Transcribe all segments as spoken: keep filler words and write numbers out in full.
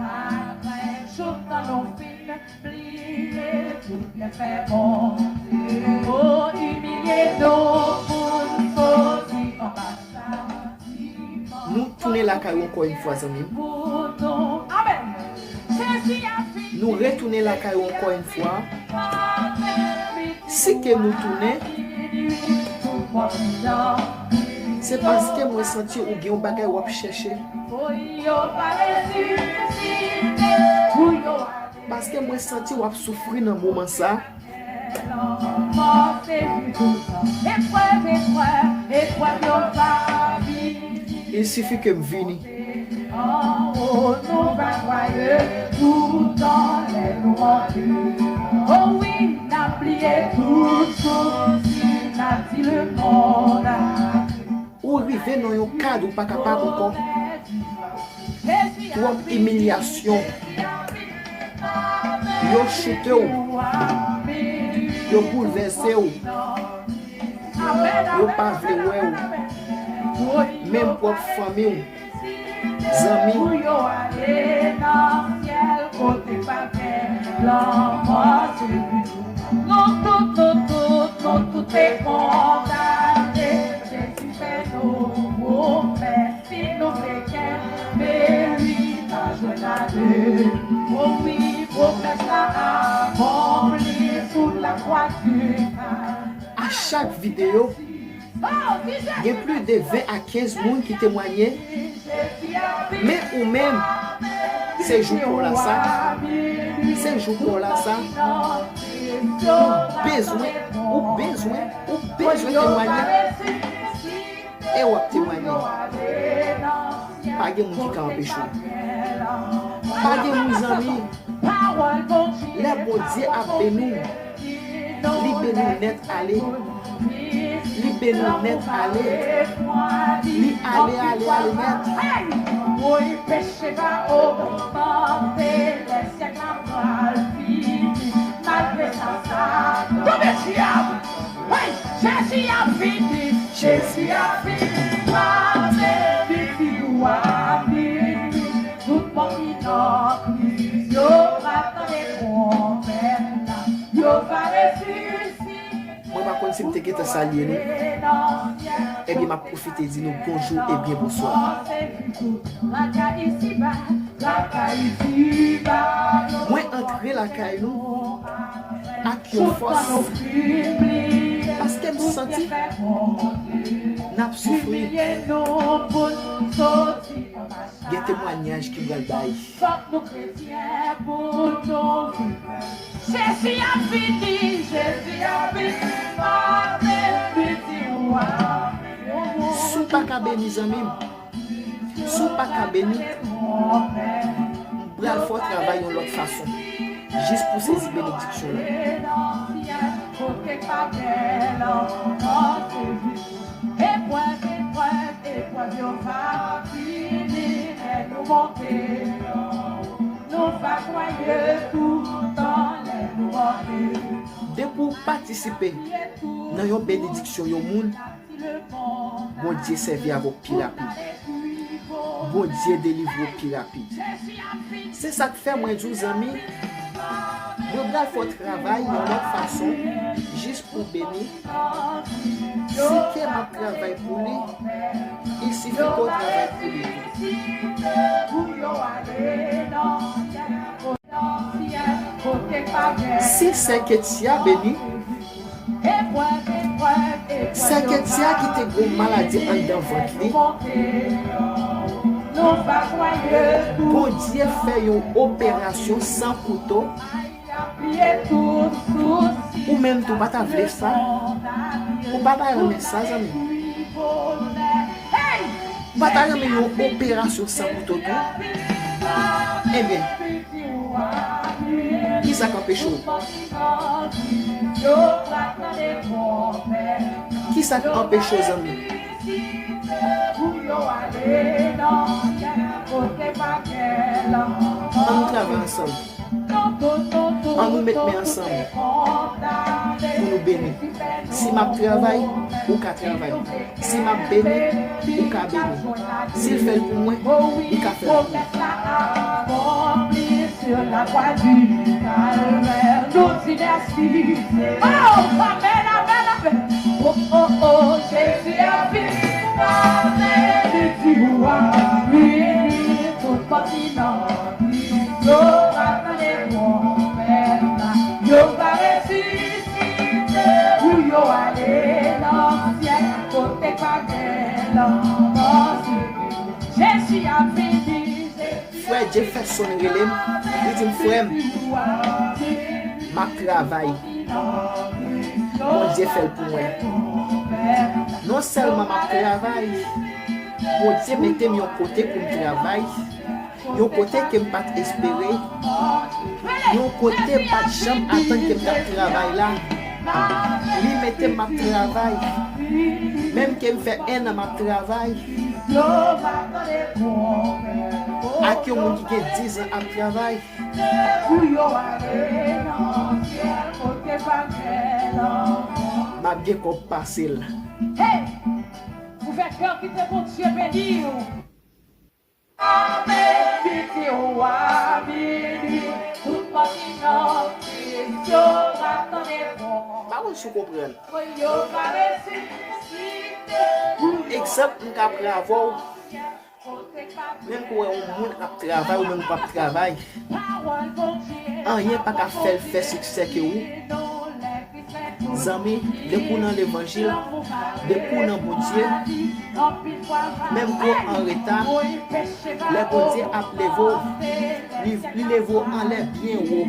Apre jouk tan nou fin bliye tout byenfè Bondye, o imilye nou pou n soti anba sa. Nou tounen lakay ou ankò yon fwa, zanmi m. Pou nou. Amèn. Jezi ap vini. Nou retounen lakay ou ankò yon fwa. Si ke nou tounen, se paske mwen santi ou gen yon bagay w ap chèche. Paske mwen santi w ap soufri nan moman sa. Il suffit que m vini. Anwo nou va kwaye toutan lè nou monte. O wi, n ap bliye tout sousi, n ap di lemonn adieu. Ou rive nan yon kad ou pa kapab ankò. Twòp imilyasyon. Yo choute w. Yo boulvèse w. Yo pa vle wè w. Menm pwòp fanmi w, zanmi w. Pou yo ale nan syèl kote pa gen lanmò, se nou tout, nou tout, nou tout te kondane. Jezi fè nou pwomès, si nou vle kenbe li, n a jwenn ale. O wi, pwomès la akonpli sou lakwa di Kalvari. A chak videyo, gen plis de ven a kenz moun ki temwanye. Men ou menm, se jou pa w la sa. Se jou pa w la sa. Ou bezwen, ou bezwen, ou bezwen temwanye. E w ap temwanye. Pa gen moun ki ka anpeche w. Pa gen moun, zanmi. Lè Bondye ap beni w, li beni w nèt ale. Li beni w nèt ale. Li ale, ale, ale nèt. Hey! Woy, peche va ogmante, lè syèk la pral fini. Malgre sa, sa tonbe dyab. Hey! Jezi ap vini, Jezi ap vini, pa vle piti ou ap vini. Tout moun ki nan Kris, yo va tande pwomès la, yo va resisite. Mwen pa konn si m te gentan salye nou. Ebyen, m ap pwofite di nou bonjou ebyen bonswa. Mwen antre lakay nou ak yon fòs, paske m santi n ap soufri. Gen temwanyaj ki pral bay. Fòk nou kretyen pou nou viv. Jezi ap vini, Jezi ap vini, pa vle piti ou ap vini. Si w pa ka beni, zanmi m, si w pa ka beni, m pral fè w travay yon lòt fason, jis pou sezi benediksyon lan. Kote pa bèl ankò, se jis eprèv, eprèv, eprèv yo va fini, lè nou monte anwo, nou va kwaye toutan, lè nou monte. Depi w patisipe nan yon benediksyon yon moun, Bondye sèvi avè w pi rapid. Bondye delivre w pi rapid. Se sa k fè mwen di w, zanmi, mwen pral fè w travay yon lòt fason, jis pou beni. Si ke m ap travay pou li, il sifi ke w travay pou li tou. Si sè Ketia beni, sè Ketia ki te gen maladi anndan vant li, Bondye fè yon operasyon san kouto. Ou menm tou pa ta vle sa. Ou pa ta renmen sa, zanmi. Ou pa ta renmen yon operasyon san kouto tou? Ebyen, kisa k anpeche w? Kisa k anpeche w, zanmi? Ann travay ansanm. Ann nou met men ansanm pou nou beni. Si m ap travay, ou ka travay. Si m ap beni, ou ka beni. Si l fè l pou mwen, li ka fè l pou ou. Kwa di Kalvè, nou di mèsi. Oh, amèn, amèn, amèn. Oh, oh, oh, Jezi ap vini, amèn. Li di w ap vini, tout kontinan yo va tande twonpèt la. Yo va resisite pou yo ale nan syèl, kote pa gen lanmò. Jezi ap vini, Jezi ap vini. Frè Jefferson rele m, li di m, "Frè m, m ap travay. Bondye fè l pou mwen." Non sèlman m ap travay, Bondye mete m yon kote pou m travay, yon kote ke m pa t espere, yon kote m pa t janm atann ke m t ap travay la. Li mete m ap travay. Menm ke m fè ennan m ap travay. Ak yon moun ki gen dizan ap travay. M ap gen kòb pase l. Hey! Ouvè kè w, kite Bondye beni w. Amèn. Piti w a vini, tout kontinan Kris yo va tande bon. Pa konn si w konprann. Yo va resisite. Egzanp, m ka pran avè w. Menm ke w wè yon moun ap travay, ou menm ou p ap travay. Anyen pa ka fè l fè siksè ke ou. Zanmi, depi w nan levanjil, depi w nan Bondye, menm ke w an reta, lè Bondye ap leve w, li, li leve w anlè byen wo.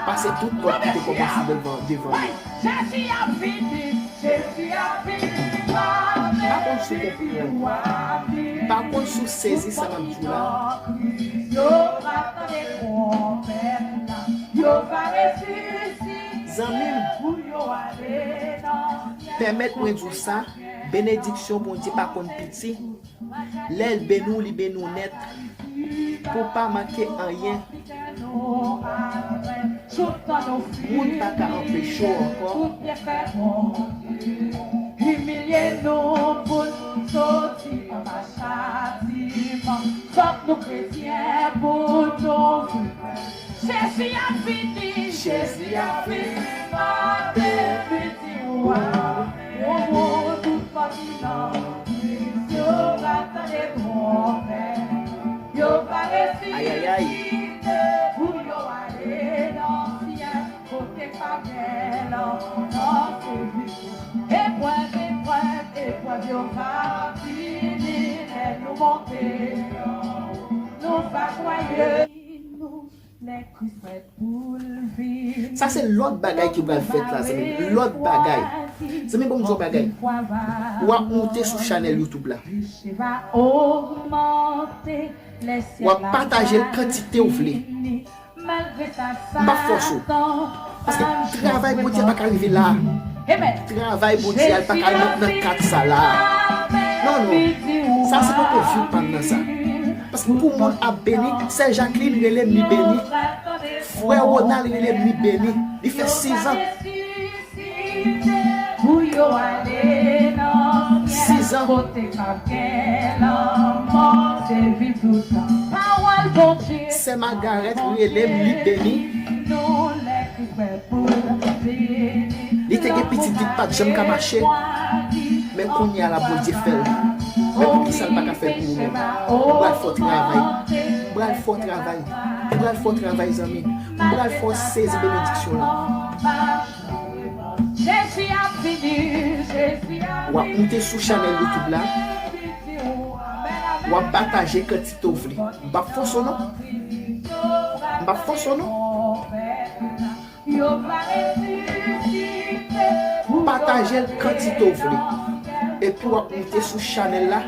Pase tout lòt ki te kòmanse devan, devan yo. Jezi ap vini, Jezi ap vini. Pa konn si w konprann. Pa konn si w sezi sa m ap di w la. Yo va tande twonpèt la. Yo va resisite. Zanmi m, pou yo ale nan syèl. Pèmèt mwen di w sa, benediksyon Bondye pa konn piti. Lè l beni w, li beni w nèt. Pou w pa manke anyen. Moun pa ka anpeche w ankò. Imilye nou pou n soti anba chatiman. Fòk nou kretyen pou nou viv. Jezi ap vini, Jezi ap vini, pa te piti w a. Wowo, tout kontinan Kris yo va tande twonpèt. Yo va resisite pou yo ale nan syèl, kote pa gen lanmò. Eprèv, eprèv, eprèv yo va vini, lè nou monte anwo, nou va kwaye nou. Sa se lòt bagay ki pral fèt la, zanmi m. Lòt bagay. Zanmi, ban m di w yon bagay. W ap monte sou chanèl YouTube la. W ap pataje l kantite w vle. M p ap fòse w. Paske travay Bondye pa ka rive la. Travay Bondye a pa ka nan, nan kad sa la. Non, non. Sa se poko vi w pa m nan sa. Paske pou moun ap beni, sè Jacqueline rele m, li beni. Frè Ronald rele m, li beni. Li fè sizan. Pou yo ale nan syèl, kote pa gen lanmò, se viv toutan. Pawòl Bondye. Sè Margaret rele m, li beni. Li te gen pitit, li pa t janm ka mache. Men kounye a la, Bondye fè l. Men poukisa l pa ka fè l pou ou menm? M pral fè w travay. M pral fè w travay. M pral fè w travay, zanmi. M pral fè w sezi benediksyon la. Jezi ap vini, Jezi ap vini. W ap moute sou chanèl YouTube la. W ap pataje kantite w vle. M p ap fòse w non. M p ap fòse w non. Pataje l kantite w vle. Epi w ap moute sou chanèl la.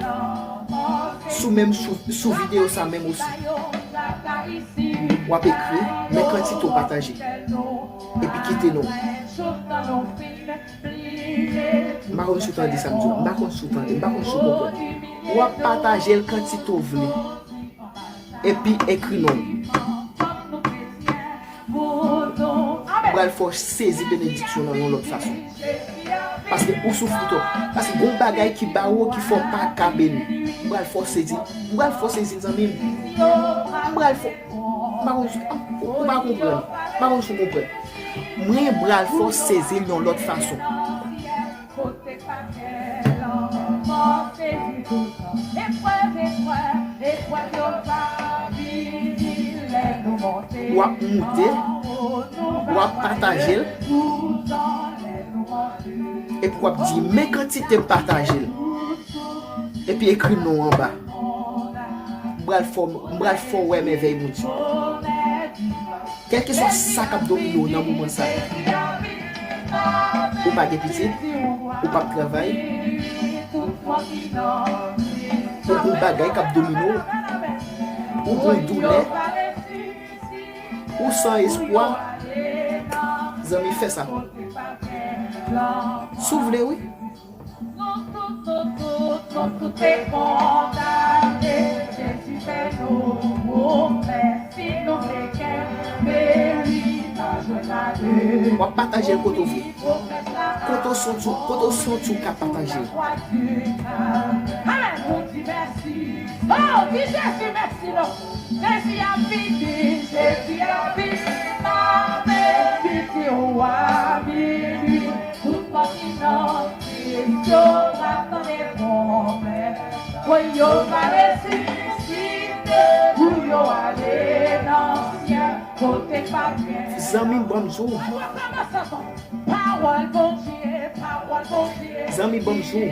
Sou menm, sou, sou videyo sa menm osi. W ap ekri, men kantite w pataje. Epi kite non. M pa konn si w tande sa m di w. M pa konn si w tande. M pa konn si w konprann. W ap pataje l kantite w vle. Epi ekri non. M pral fè w sezi benediksyon nan yon lòt fason. Paske ou soufri twòp. Paske gon bagay ki ba ou ki fè w pa ka beni. M pral fè w sezi. M pral fè w sezi, zanmi m. M pral fè w M pa konn si, ou pa konprann. M pa konn si w konprann. Mwen pral fè w sezi l yon lòt fason. W ap moute, w ap pataje l, epi w ap di, men kantite m pataje l. Epi ekri non w anba. M pral fè w, m pral fè w wè mèvèy Bondye. Kèlkeswa sa k ap domine w nan moman sa a, ou pa gen pitit, ou p ap travay, ou gen bagay k ap domine w, ou gen doulè, ou san espwa, zanmi, fè sa. Si w vle, wi. Nou tout, nou tout, nou tout te kondane. Jezi fè nou pwomès, si nou vle kenbe li, n ap jwenn lade. W ap pataje l kote w vle. Kote w santi w, kote w santi w ka pataje l. Amèn, nou di mèsi. Oh, di Jezi mèsi non. Jezi ap vini, Jezi ap vini, mande piti w a vini. Tout moun ki nan Kris yo va tande pwomès. Wi, yo va resisite pou yo ale nan syèl kote pa gen. Zanmi m, ban m di w. Pawòl Bondye, pawòl Bondye. Zanmi, ban m di w.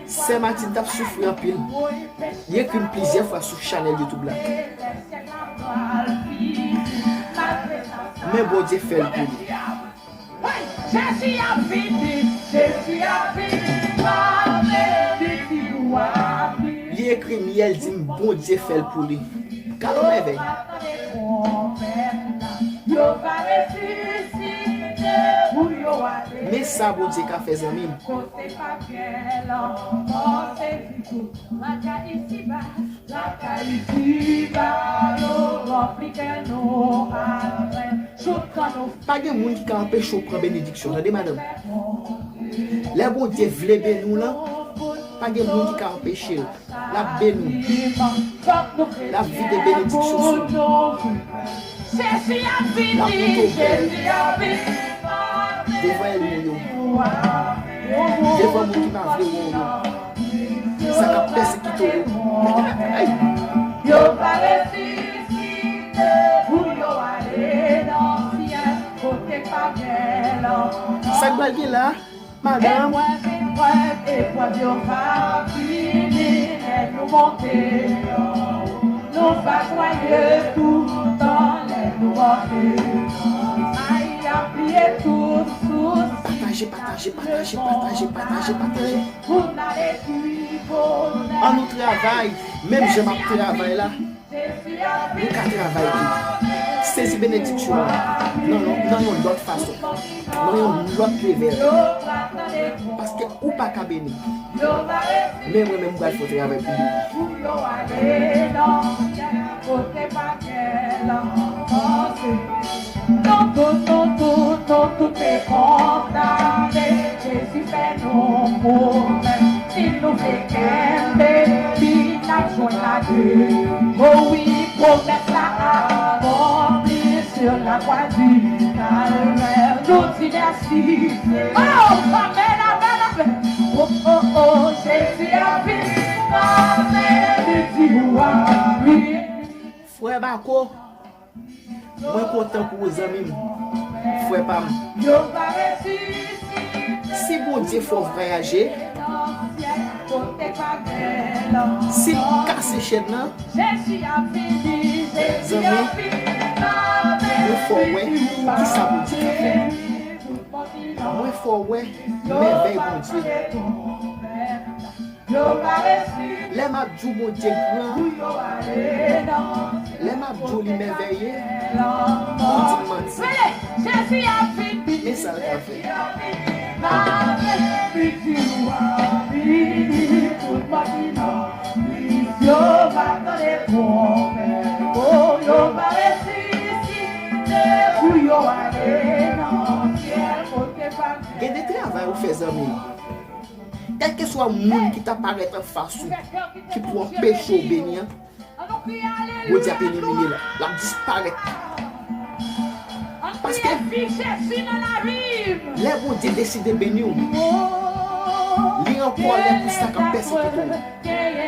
Sè Matilde t ap soufri anpil. Li ekri m plizyè fwa sou chanèl YouTube la. Men Bondye fè l pou li. Jezi ap vini, Jezi ap vini, mande piti w a vini. Li ekri m yè, l di m Bondye fè l pou li. Gade yon mèvèy. Men sa Bondye ka fè, zanmi m. Pa gen moun ki ka anpeche w pran benediksyon, tande, madanm. Lè Bondye vle beni w lan, pa gen moun ki ka anpeche l. L ap beni w. L ap vide benediksyon sou ou. L ap moute w bèl. Devan ènmi w yo. Devan moun ki pa vle wè w yo. Sa k ap pèsekite w yo. Ay! Yo va resisite pou yo ale nan syèl kote pa gen lanmò. Sa k pral gen la? Madanm. Eprèv, eprèv, eprèv yo va vini lè nou monte deyò. Nou va jwaye toutan lè nou rantre. Ay, apiye tout sous. Pataje, pataje, pataje, pataje, pataje, pataje. Pou n ale jwi bonè. Ann nou travay, menm jan m ap travay la. Nou ka travay tou. Sezi benediksyon an nan, nan, nan yon lòt fason, nan yon lòt level. Paske ou pa ka beni, men mwen menm m pral fè yon travay pou beni. Nou tout, nou tout, nou tout te kondane. Jezi fè nou pwomès, si nou vle kenbe li, n ap jwenn lade. O wi, pwomès la akonpli sur la croix du Calvaire. Nou di mèsi. Oh, amèn, amèn, amèn. Oh, oh, oh, Jezi ap vini, amèn, li di w a vini. Frè Bako, mwen kontan pou ou, zanmi m, frè pa m. Si Bondye fè w vwayaje, si l kase chèn nan, zanmi, mwen fè w wè kisa Bondye ka fè. Mwen fè w wè mèvèy Bondye. Lè m ap di w Bondye gran, lè m ap di w li mèvèye, ou di m manti. Men sa l ka fè. Gen de travay ou fè, zanmi m. Kèlkeswa moun ki ta parèt anfas ou, ki pou anpeche w beni an, Bondye ap elimine l, l ap disparèt. Paske lè Bondye deside beni w, li an kòlè pou sa k ap pèsekite w.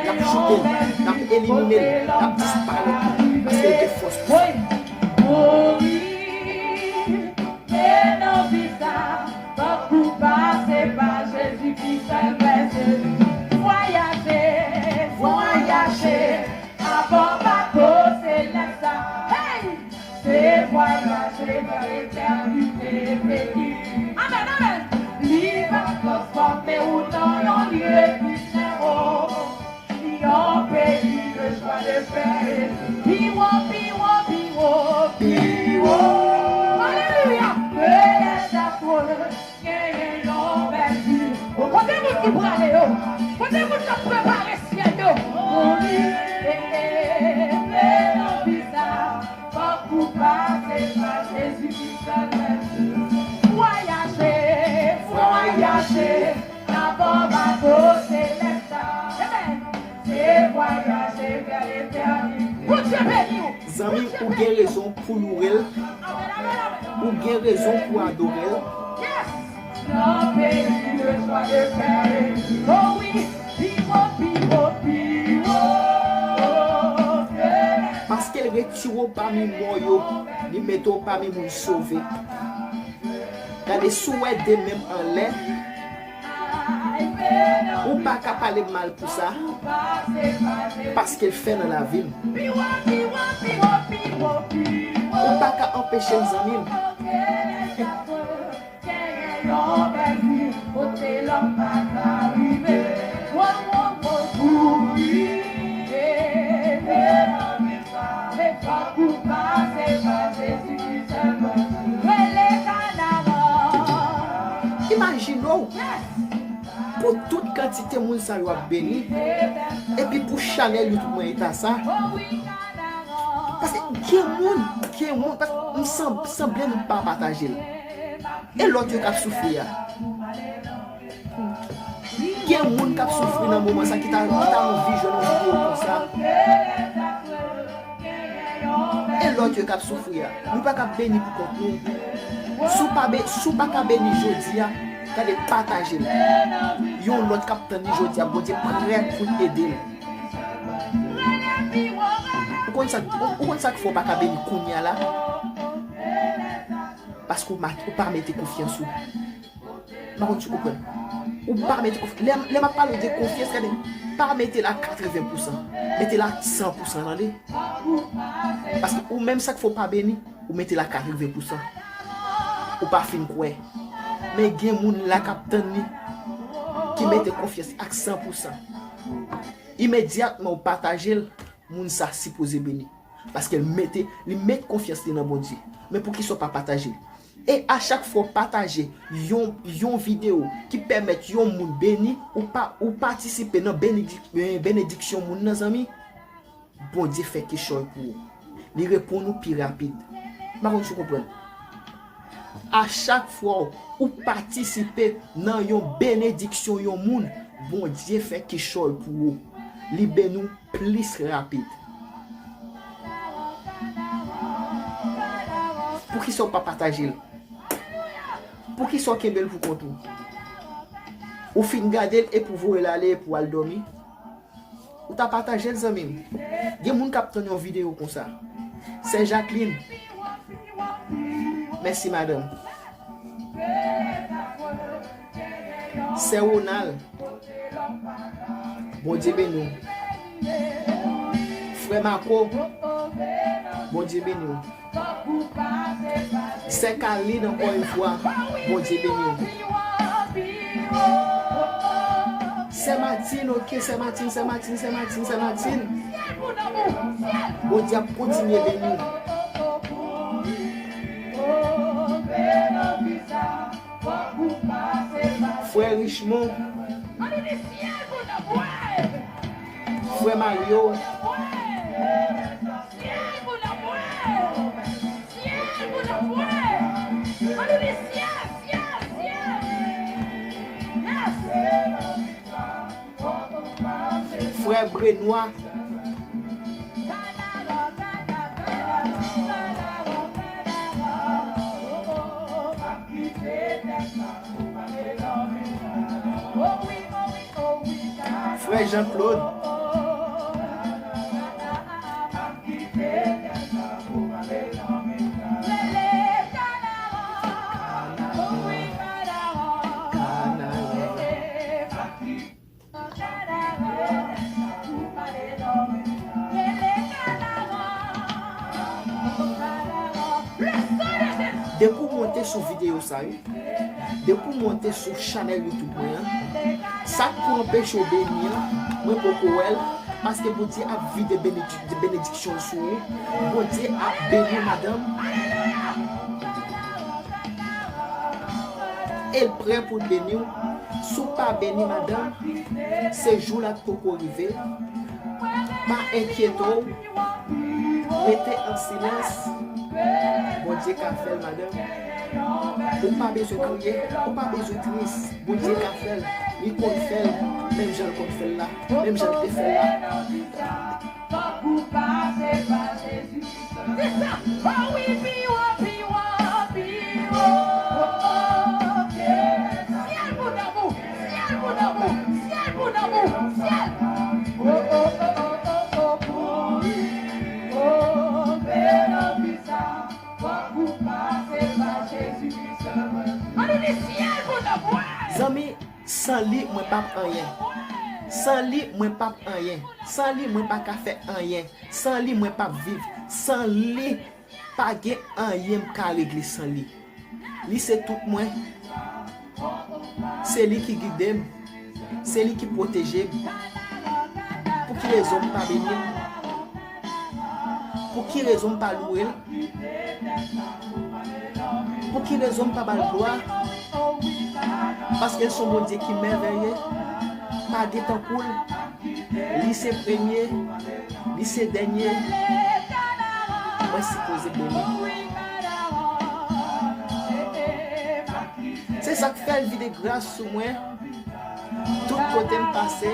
L ap choute l, l ap elimine l, l ap disparèt. Paske l gen fòs pou sa. Mouri, men nan vi sa, fòk ou pase pa Jezi ki sèl vèse. Vwayaje, vwayaje, avan bato selès la. Hey! Se vwayaje vè letènite beni. Amèn, amèn. Li va transfòme ou nan yon lye ki sèvo. Yon peyi de jwa, de pè. Pi wo, pi wo, pi wo, pi wo. Alelouya. Ke lè dakò genyen yon bèl vi. Kote moun ki prale yo? Kote moun k ap prepare syèl yo? Mouri, e, e, e, e, nan vi sa, fòk ou pase pa Jezi ki sèl mèt. Vwayaje, vwayaje, avan bato selès la. Amen. Se vwayaje vè letènite. Bondye beni w. Zanmi, ou gen rezon pou louwe l. Ou gen rezon pou adore l. Yes. Nan peyi de jwa, de pè. Oh wi, pi wo, pi wo, pi wo. Paske l retire w pami mò yo, li mete w pami moun sove. Gade, si w wè de men m anlè, ou pa ka pale m mal pou sa, paske l fè nan lavi m. Ou pa ka anpeche m, zanmi m. Imajine w pou tout kantite moun sa yo ap beni, epi pou chanèl YouTube mwen eta sa. Paske gen moun, gen moun, paske m san-, sanble m pa pataje l. E lòt yo k ap soufri a? Gen moun k ap soufri nan moman sa ki ta, ki ta anvi jwenn yon videyo konsa. E lòt yo k ap soufri a? Nou pa ka beni pou kont nou. Si w pa be-, si w pa ka beni jodi a, gade, pataje l. Yon lòt k ap tann li jodi a, Bondye prè pou l ede l. Ou konn sa, ou, ou konn sa k fè w pa ka beni kounye a la? Paske w ma-, ou pa mete konfyans ou. M pa konn si w konprann. Ou pa mete konf-, lè, lè m ap pale w de konfyans, gade, pa mete l a katreven pousan. Mete l a san pousan, tande? Paske ou menm, sa k fè w pa beni, ou mete l a katreven pousan. Ou pa fin kwè. Men gen moun la k ap tann li, ki mete konfyans ak san pousan. Imedyatman ou pataje l, moun sa sipoze beni. Paske l mete, li met konfyans li nan Bondye. Men poukisa w pa pataje l? E a chak fwa w pataje yon, yon videyo ki pèmèt yon moun beni, ou pa, ou patisipe nan benedik-, eh, benediksyon moun nan, zanmi, Bondye fè kichòy pou ou. Li reponn ou pi rapid. M pa konn si w konprann. A chak fwa ou patisipe nan yon benediksyon yon moun, Bondye fè kichòy pou ou. Li beni w plis rapid. Poukisa w pa pataje l? Poukisa w kenbe l pou kont ou? Ou fin gade l epi w voye l ale epi w al dòmi? Ou ta pataje l, zanmi m. Gen moun k ap tann yon videyo konsa. Sè Jacqueline. Mèsi, madanm. Sè Ronald. Bondye beni w. Frè Marco. Bondye beni w. Sè Kaline, ankò yon fwa, Bondye beni w. Sè Martine, oke, Sè Martine, Sè Martine, Sè Martine, Sè Martine. Bondye ap kontinye beni w. Frè Richemond. Frè Mario. Frè Brenwa. Frè Jean Claude. Depi w monte sou videyo sa yo, depi w monte sou chanèl YouTube mwen an, sa k pou anpeche w beni an, mwen poko wè l, paske Bondye ap vide benedi-, benediksyon l sou ou. Bondye ap beni w, madanm. E l prè pou l beni w. Si w pa beni, madanm, se jou la k poko rive. Pa enkyete w. Rete an silans. Bondye ka fè l, madanm. Ou pa bezwen kriye, ou pa bezwen tris. Bondye ka fè l. Li konn fè l, menm jan l konn fè l la, menm jan l te fè l la. Fòk ou pase pa Jezi. Se sa. Oh wi, pi wo, pi wo, pi wo. Oh, oh, oh, yeah. Syèl pou nanm ou, syèl pou nanm ou, syèl pou nanm ou, syèl. Oh, oh, oh, oh, oh, oh, pou li. Oh, men anvi sa. Fòk ou pase pa Jezi sèlman. Ann nou di syèl pou nanm ou. Zanmi, san li, mwen p ap anyen. San li, mwen p ap anyen. San li, mwen pa ka fè anyen. San li, mwen p ap viv. San li, pa gen anyen m ka regle san li. Li se tout mwen. Se li ki gide m. Se li ki pwoteje m. Pou ki rezon m pa beni l? Pou ki rezon m pa louwe l? Pou ki rezon m pa ba l glwa? Paske l se yon Bondye ki mèvèye. Pa gen tankou l. Li se premye, li se dènye. Mwen sipoze beni. Se sa k fè l vide gras sou mwen. Tout kote m pase.